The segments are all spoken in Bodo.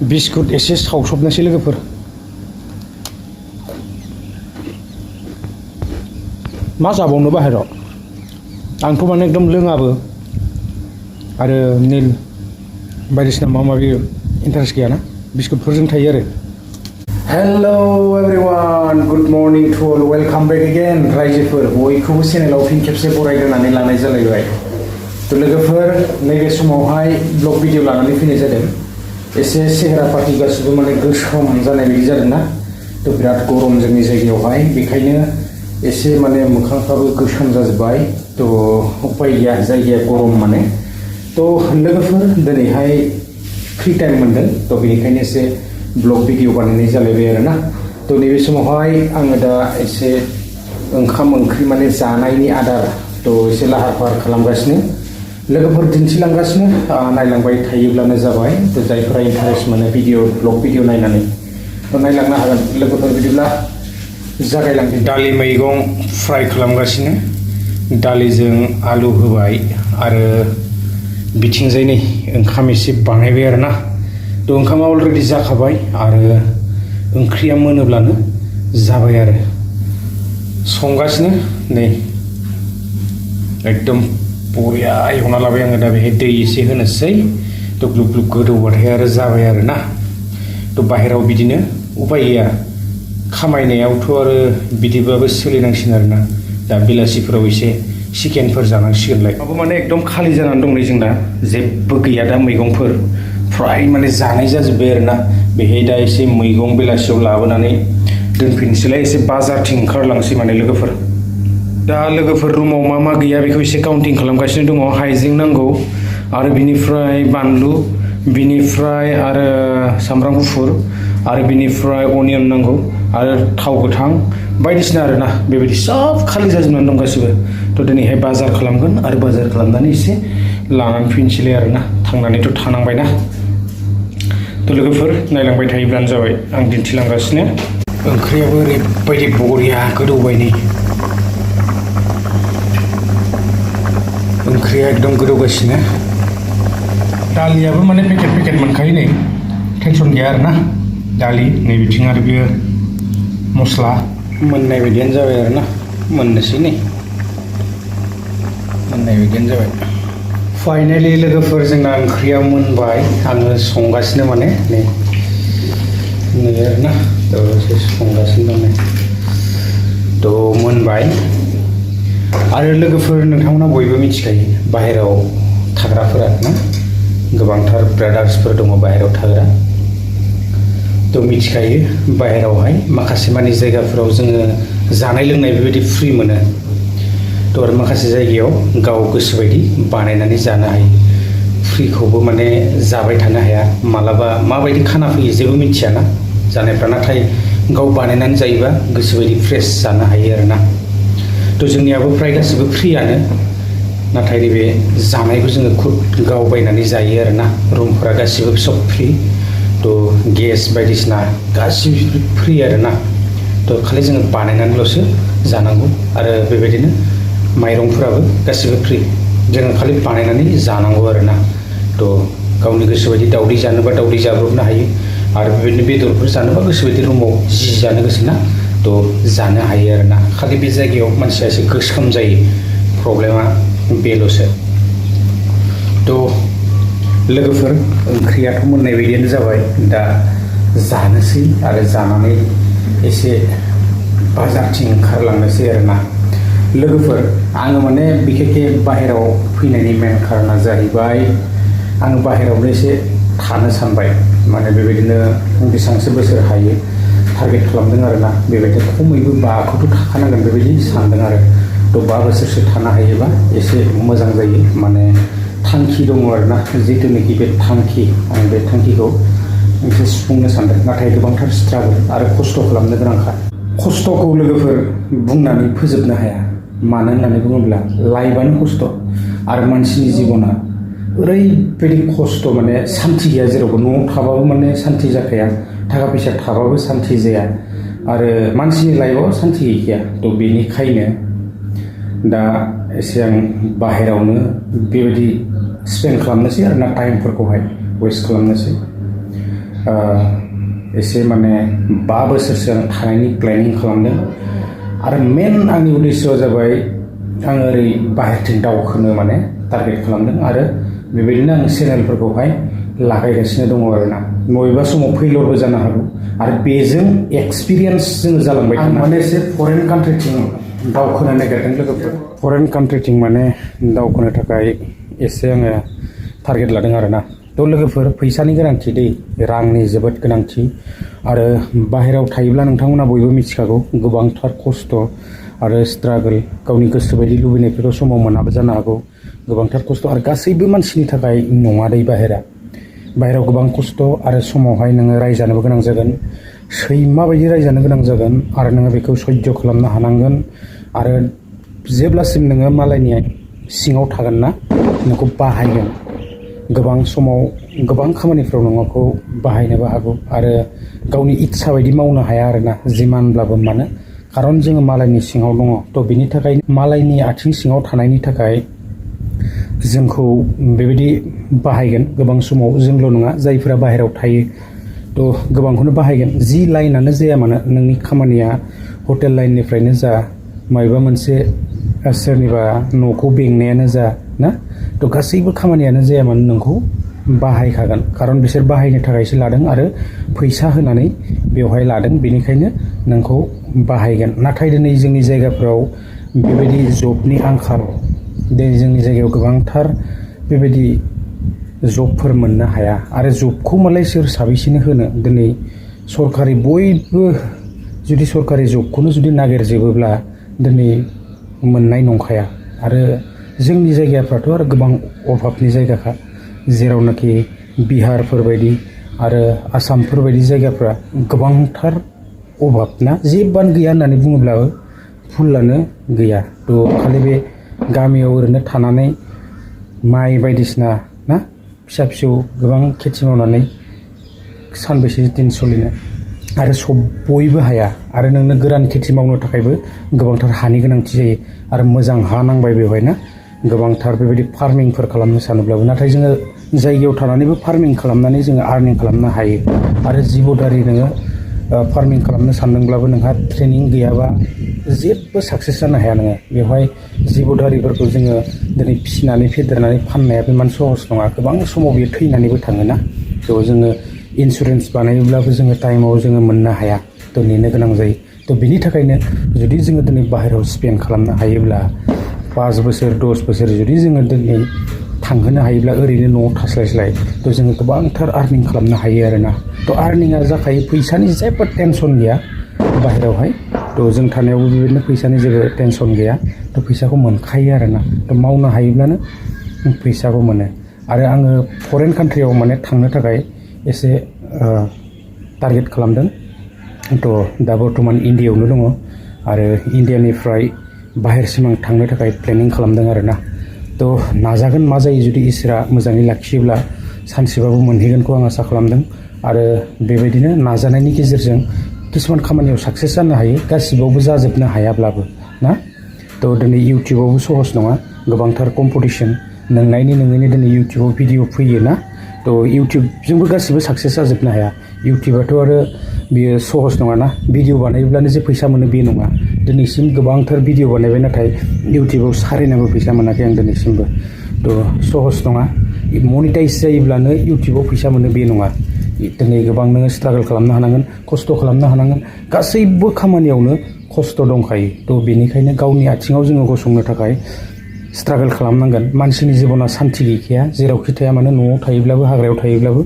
बिस्कुट एसे सावसबनोसै लोगोफोर। मा जाबावनो बाहेराव आंथ' माने एकदम लोङाबो आरो निल बायदिसिना माबा माबि इन्टारेस्ट गैयाना बिस्कुटफोरजों थायो आरो। Hello everyone, good morning to all, welcome back again रायजोफोर। बयखौबो चेनेलाव फिन खेबसे बरायग्रोनानै लानाय जालायबाय। थ' लोगोफोर, नैबे समावहाय ब्लग भिडिअ लानानै फैनाय जादों। एसे सेहेरा पार्टि गासिबो माने गोसोम जानाय बायदि जादों ना। थ' बिराद गरम जोंनि जायगायावहाय, बेखायनो एसे माने मोखांफ्राबो गोसोम जाजोब्बाय। थ' उपाय गैया, जायगाया गरम माने। थ' लोगोफोर, दिनैहाय फ्रि टाइम मोनदों, थ' बेनिखायनो एसे ब्लग भिडिअ बानायनाय जालायबाय आरो ना। थ' नैबे समावहाय आङो दा एसे ओंखाम ओंख्रि माने जानायनि आदार एसे लाहार फाहार खालामगासिनो, लोगोफोर दिन्थिलांगासिनो, नायलांबाय थायोब्लानो जाबाय। थ' जायफोरा इन्टारेस्ट मोनो ब्लग भिडिअ नायनानै थ' नायलांनो हागोन। लोगोफोर बिदिब्ला जागायलांदों। दालि मैगं फ्राय खालामगासिनो, दालिजों आलु होबाय आरो बिथिंजाय नै ओंखाम एसे बानायबाय आरो ना। थ' ओंखामा अलरेडि जाखाबाय आरो ओंख्रिया मोनोब्लानो जाबाय आरो। संगासिनो नै एकदम बरिया एवना लाबाय आङो। दा बेहाय दै एसे होनोसै, थ' ग्लुब ग्लुब गोदौबाथाय आरो जाबाय आरो ना। थ' बाहेराव बिदिनो उपाय गैया, खामायनायावथ' आरो बिदिबाबो सोलिनांसिगोन आरो ना। दा बेलासिफोराव एसे चिकेनफोर जानांसिगोनलाय। माबा माने एकदम खालि जानानै दं नै जोंना, जेबो गैया दा मैगंफोर, फ्राय माने जानाय जाजोब्बाय आरो ना। बेहाय दा एसे मैगं बेलासियाव लाबोनानै दोनफैनोसैलाय, एसे बाजारथिं ओंखारलांसै माने लोगोफोर। दा लोगोफोर रुमाव मा मा गैया बेखौ एसे काउन्टिं खालामगासिनो दङ। हाइजें नांगौ आरो बिनिफ्राय बानलु, बिनिफ्राय आरो सामब्राम गुफुर, आरो बिनिफ्राय अनियन नांगौ आरो थाव गोथां बायदिसिना आरो ना। बेबायदि सब खालि जाजोबनानै दं गासिबो। थ' दिनैहाय बाजार खालामगोन आरो बाजार खालामनानै एसे लानानै फैनोसैलाय आरो ना। थांनानैथ' थानांबायना। थ' लोगोफोर नायलांबाय थायोब्लानो जाबाय, आं दिन्थिलांगासिनो। ओंख्रियाबो ओरैबायदि बरिया गोदौबाय नै, ओंख्रिया एकदम गोदौगासिनो। दालियाबो माने पेकेट पेकेट मोनखायो नै, टेनसन गैया आरो ना। दालि नै बिथिं आरो बेयो मस्ला मोननाय बायदियानो जाबाय आरो ना। मोननोसै नै, मोननाय बायदियानो जाबाय। फाइनालि लोगोफोर जोंना ओंख्रिया मोनबाय। आङो संगासिनो माने नै आरो ना। थ' संगासिनो दं नै, थ' मोनबाय। आरो लोगोफोर, नोंथांमोना बयबो मिथिखायो बाहेरायाव थाग्राफोरा ना, गोबांथार ब्रादार्सफोर दङ बाहेरायाव थाग्रा। थ' मिथिखायो बाहेरायावहाय माखासे मानि जायगाफोराव जोङो जानाय लोंनाय बेबायदि फ्रि मोनो। थ' आरो माखासे जायगायाव गाव गोसोबायदि बानायनानै जानो हायो। फ्रिखौबो माने जाबाय थानो हाया, मालाबा माबायदि खाना फैयो जेबो मिथियाना जानायफ्रा। नाथाय गाव बानायनानै जायोबा गोसोबायदि फ्रेस जानो हायो आरो ना। थ' जोंनियाबो फ्राय गासिबो फ्रियानो, नाथाय नैबे जानायखौ जोङो खुद गाव बायनानै जायो आरो ना। रुमफोरा गासिबो सब फ्रि, थ' गेस बायदिसिना गासिबो फ्रि आरो ना। थ' खालि जोङो बानायनानैल'सो जानांगौ। आरो बेबायदिनो माइरंफोराबो गासिबो फ्रि, जोङो खालि बानायनानै जानांगौ आरो ना। थ' गावनि गोसोबायदि दावदै जानोबा दावदै जाब्रबनो हायो, आरो बेबायदिनो बेदरफोर जानोबा गोसोबायदि रुमाव जि जानो गोसो ना थ' जानो हायो आरो ना। खालि बे जायगायाव मानसिया एसे गोसोम जायो, प्रब्लेमा बेल'सो। थ' लोगोफोर, ओंख्रियाथ' मोननाय बायदियानो जाबाय। दा जानोसै आरो जानानै एसे बाजारथिं ओंखारलांनोसै आरो ना। लोगोफोर, आङो माने बिखेखै बाहेरायाव फैनायनि मेन खारना जाहैबाय, आङो बाहेरायावनो एसे थानो सानबाय। माने बेबायदिनो बेसेबांसो बोसोर हायो टारगेट खालामदों आरो ना। बेबायदि खमैबो 5खौथ' थाखानांगोन बेबायदि सानदों आरो। थ' 5 बोसोरसो थानो हायोबा एसे मोजां जायो। माने थांखि दङ आरो ना, जिथुनाखि बे थांखि, आं बे थांखिखौ एसे सुफुंनो सानदों। नाथाय गोबांथार स्ट्रागल आरो खस्थ' खालामनो गोनांखा। खस्थ'खौ लोगोफोर बुंनानै फोजोबनो हाया। मानो होननानै बुङोब्ला लाइफआनो खस्थ', आरो मानसिनि जिबना ओरैबायदि खस्थ', माने सान्थि गैया जेरावबो। न'आव थाबाबो माने सान्थि जाखाया, थाखा फैसा थाबाबो सान्थि जाया, आरो मानसिनि लाइफआव सान्थि गैखाया। थ' बेनिखायनो दा एसे आं बाहेरायावनो बेबायदि स्पेन्ड खालामनोसै आरो ना, टाइमफोरखौहाय वेस्ट खालामनोसै। एसे माने 5 बोसोरसो आं थानायनि प्लेनिं खालामदों आरो मेन आंनि उद्देश्यआ जाबाय आं ओरै बाहेरथिं दावखोनो माने टारगेट खालामदों आरो बेबायदिनो आं चेनेलफोरखौहाय लागायगासिनो दङ आरोना बबेबा समाव फेइलरबो जानो हागौ आरो बेजों एक्सपिरियेन्स जोङो जालांबाय थानो माने एसे फरेन कान्ट्रिथिं दावखोनो नागिरदों लोगोफोर फरेन कान्ट्रिथिं माने दावखोनो थाखाय एसे आङो टारगेट लादों आरोना थ' लोगोफोर फैसानि गोनांथि दै रांनि जोबोद गोनांथि आरो बाहेरायाव थायोब्ला नोंथांमोना बयबो मिथिखागौ गोबांथार खस्थ' आरो स्ट्रागोल गावनि गोसो बायदि लुबैनायफोरखौ समाव मोनाबो जानो हागौ गोबांथार खस्थ' आरो गासैबो मानसिनि थाखाय नङा दै बाहेरायाव गोबां खस्थ' आरो समावहाय नोङो रायजानोबो गोनां जागोन सैमा बायदि रायजानो गोनां जागोन आरो नोङो बेखौ सैज्य खालामनो हानांगोन आरो जेब्लासिम नोङो मालायनि सिङाव थागोन ना नोंखौ बाहायगोन गोबां समाव गोबां खामानिफ्राव नोंखौ बाहायनोबो हागौ आरो गावनि इच्छा बायदि मावनो हाया आरोना जिमानब्लाबो मानो खारन जोङो मालायनि सिङाव दङ थ' बिनि थाखाय मालायनि आथिं सिङाव थानायनि थाखाय जोंखौ बेबायदि बाहायगोन गोबां समाव जोंल' नङा जायफोरा बाहेरायाव थायो थ' गोबांखौनो बाहायगोन जि लाइनानो जाया मानो नोंनि खामानिया हटेल लाइननिफ्रायनो जा माबेबा मोनसे सोरनिबा न'खौ बेंनायानो जा ना थ' गासैबो खामानियानो जाया मानो नोंखौ बाहायखागोन खारन बिसोर बाहायनो थाखायसो लादों आरो फैसा होनानै बेवहाय लादों बेनिखायनो नोंखौ बाहायगोन नाथाय दिनै जोंनि जायगाफ्राव बेबायदि जबनि आंखाल दिनै जोंनि जायगायाव गोबांथार बेबायदि जबफोर मोननो हाया आरो जबखौ मालाय सोर साबैसेनो होनो दिनै सरकारि बयबो जुदि सरकारि जबखौनो जुदि नागिरजोबोब्ला दिनै मोननाय नंखाया आरो जोंनि जायगाफ्राथ' आरो गोबां अभाबनि जायगाखा जेरावनाखि बिहारफोर बायदि आरो आसामफोर बायदि जायगाफ्रा गोबांथार अभाब ना जेबोआनो गैया होननानै बुङोब्लाबो भुलानो गैया थ' खालि बे गामियाव ओरैनो थानानै माइ बायदिसिना ना फिसा फिसौ गोबां खेथि मावनानै सानबेसे दिन सोलिनो आरो बयबो हाया आरो नोंनो गोरान खेथि मावनो थाखायबो गोबांथार हानि गोनांथि जायो आरो मोजां हा नांबाय बेवहाय ना गोबांथार बेबायदि फार्मिंफोर खालामनो सानोब्लाबो नाथाय जोङो जायगायाव थानानैबो फार्मिं खालामनानै जोङो आर्निं खालामनो हायो आरो जिबौदारि नोङो फार्मिं खालामनो सानदोंब्लाबो नोंहा ट्रेनिं गैयाबा जेबो साक्सेस जानो हाया नोङो बेवहाय जिबौदारिफोरखौ जोङो दिनै फिसिनानै फेदेरनानै फाननायाबो इमान सहस नङा गोबां समाव बेयो थैनानैबो थाङोना थ' जोङो इन्सुरेन्स बानायोब्लाबो जोङो टाइमाव जोङो मोननो हाया थ' नेनो गोनां जायो थ' बिनि थाखायनो जुदि जोङो दिनै बाहेरायाव स्पेन्ड खालामनो हायोब्ला 5 बोसोर 10 बोसोर जुदि जोङो दिनै थांहोनो हायोब्ला ओरैनो न'आव थास्लायस्लाय थ' जोङो गोबांथार आर्निं खालामनो हायो आरोना थ' आर्निंआ जाखायो फैसानि जेबो टेनसन गैया बाहेरायावहाय थ' जों थानायावबो बेबायदिनो फैसानि जेबो टेनसन गैया थ' फैसाखौ मोनखायो आरोना थ' मावनो हायोब्लानो फैसाखौ मोनो आरो आङो फरेन कान्ट्रियाव माने थांनो थाखाय एसे टारगेट खालामदों थ' दा बर्थमान इण्डियायावनो दङ आरो इण्डियानिफ्राय बाहेरसिम आं थांनो थाखाय प्लेनिं खालामदों आरोना थ' नाजागोन मा जायो जुदि इसोरा मोजाङै लाखियोब्ला सानसेबाबो मोनहैगोनखौ आं आसा खालामदों आरो बेबायदिनो नाजानायनि गेजेरजों किसुमान खामानियाव साक्सेस जानो हायो गासिबावबो जाजोबनो हायाब्लाबो ना थ' दिनै इउटुबावबो सहस नङा गोबांथार कम्पिटिसन नोंनायनि दिनै इउटुबाव भिडिअ फैयो ना थ' इउटुबजोंबो गासिबो साक्सेस जाजोबनो हाया इउटुबाथ' आरो बियो सहस नङाना भिडिअ बानायोब्लानो जे फैसा मोनो बे नङा दिनैसिम गोबांथार भिडिअ बानायबाय नाथाय इउटुबाव सारेनाबो फैसा मोनाखै आं दिनैसिमबो थ' सहस नङा मनिटाइज जायोब्लानो इउटुबाव फैसा मोनो बे नङा दिनै गोबां नोङो स्ट्रागल खालामनो हानांगोन खस्थ' खालामनो हानांगोन गासैबो खामानियावनो खस्थ' दंखायो थ' बेनिखायनो गावनि आथिङाव जोङो गसंनो थाखाय स्ट्रागल खालामनांगोन मानसिनि जिबना सान्थि गैखाया जेरावखि थाया मानो न'आव थायोब्लाबो हाग्रायाव थायोब्लाबो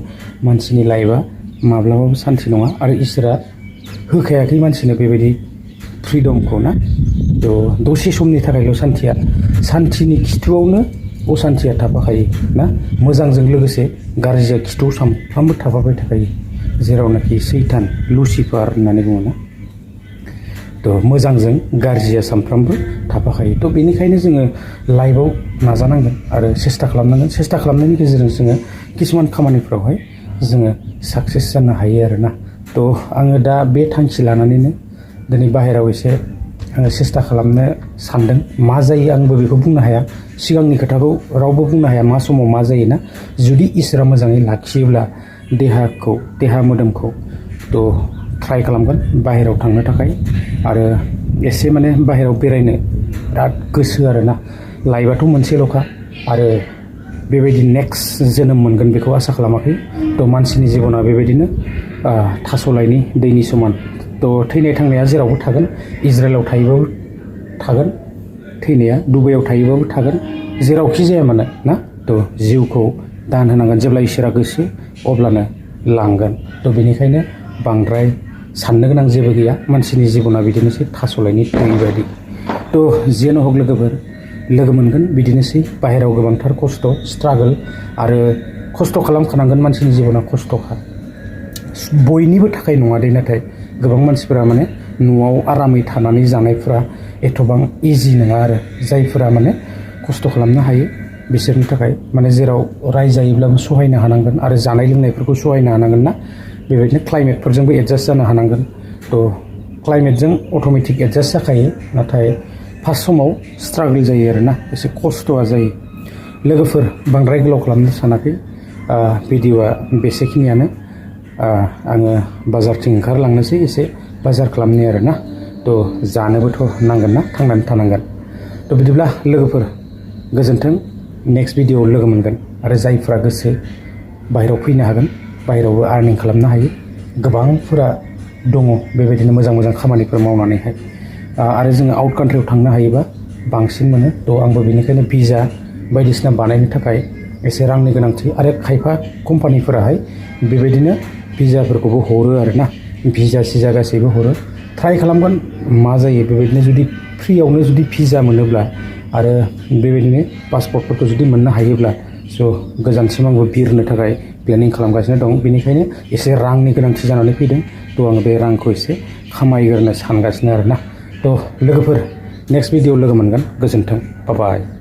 मानसिनि लाइफआ माब्लाबाबो सान्थि नङा आरो इसोरा होखायाखै मानसिनो बेबायदि फ्रिदमखौ ना थ' दसे समनि थाखायल' सान्थिनि खिथुआवनो असान्थिया थाफाखायो ना मोजांजों लोगोसे गाज्रिया खिथुआव सानफ्रामबो थाफाबाय थाखायो जेरावनाखि सैतान लुसिफार होननानै बुङोना थ' मोजांजों गाज्रिया सानफ्रामबो थाफाखायो थ' बेनिखायनो जोङो लाइफआव नाजानांगोन आरो सेस्था खालामनांगोन सेस्था खालामनायनि गेजेरजों जोङो किसुमान खामानिफ्रावहाय जोङो साक्सेस जानो हायो आरोना थ' आङो दा बे थांखि लानानैनो दिनै बाहेरायाव एसे आङो सेस्था खालामनो सानदों मा जायो आंबो बेखौ बुंनो हाया सिगांनि खोथाखौ रावबो बुंनो हाया मा समाव मा जायोना जुदि इसोरा मोजाङै लाखियोब्ला देहा मोदोमखौ थ' ट्राइ खालामगोन बाहेरायाव थांनो थाखाय आरो एसे माने बाहेरायाव बेरायनो बिराद गोसो आरोना लाइफआथ' मोनसेल'खा आरो बेबायदि नेक्स्ट जोनोम मोनगोन बेखौ आसा खालामाखै थ' मानसिनि जिबना बेबायदिनो थास'लाइनि दैनि समान थ' थैनाय थांनाया जेरावबो थागोन इजराइलाव थायोबाबो थागोन थैनाया दुबाइयाव थायोबाबो थागोन जेरावखि जाया मानो ना थ' जिउखौ दान होनांगोन जेब्ला इसोरा गोसो अब्लानो लांगोन थ' बेनिखायनो बांद्राय साननो गोनां जेबो गैया मानसिनि जिबना बिदिनोसै थास'लाइनि दै बायदि थ' जियानो हक लोगोफोर लोगो मोनगोन बिदिनोसै बाहेरायाव गोबांथार खस्थ' स्ट्रागोल आरो खस्थ' खालामखानांगोन मानसिनि जिबना खस्थ'खा बयनिबो थाखाय नङा दे नाथाय गोबां मानसिफोरा माने न'आव आरामै थानानै जानायफोरा एथ'बां इजि नङा आरो जायफोरा माने खस्थ' खालामनो हायो बिसोरनि थाखाय माने जेराव रायजायोब्लाबो सहायनो हानांगोन आरो जानाय लोंनायफोरखौ सहायनो हानांगोन ना बेबायदिनो क्लाइमेटफोरजोंबो एडजास्ट जानो हानांगोन थ' क्लाइमेटजों अट'मेटिक एडजास्ट जाखायो नाथाय फार्स्ट समाव स्ट्रागोल जायो आरोना एसे खस्थ'आ जायो लोगोफोर बांद्राय गोलाव खालामनो सानाखै भिडिअ'आ बेसेखिनियानो आङो बाजारथिं ओंखारलांनोसै एसे बाजार खालामनो आरोना थ' जानोबोथ' नांगोन ना थांनानै थानांगोन थ' बिदिब्ला लोगोफोर गोजोन्थों नेक्स्ट भिडिअ'आव लोगो मोनगोन आरो जायफ्रा गोसो बाहेरायाव फैनो हागोन बाहेरायावबो आर्निं खालामनो हायो गोबांफोरा दङ बेबायदिनो मोजां मोजां खामानिफोर मावनानैहाय आरो जोङो आउट कान्ट्रियाव थांनो हायोबा बांसिन मोनो थ' आंबो बेनिखायनो भिजा बायदिसिना बानायनो थाखाय एसे रांनि गोनांथि आरो खायफा कम्पानिफोराहाय बेबायदिनो भिजाफोरखौबो हरो आरोना भिजा सिजा गासैबो हरो ट्राइ खालामगोन मा जायो बेबायदिनो जुदि फ्रियावनो जुदि भिजा मोनोब्ला आरो बेबायदिनो पासपर्टफोरखौ जुदि मोननो हायोब्ला स' गोजानसिम आंबो बिरनो थाखाय प्लेनिं खालामगासिनो दं बेनिखायनो एसे रांनि गोनांथि जानानै फैदों थ' आङो बे रांखौ एसे खामायग्रोनो सानगासिनो आरोना थ' लोगोफोर नेक्स्ट भिडिअ लोगो मोनगोन गोजोन्थों बाय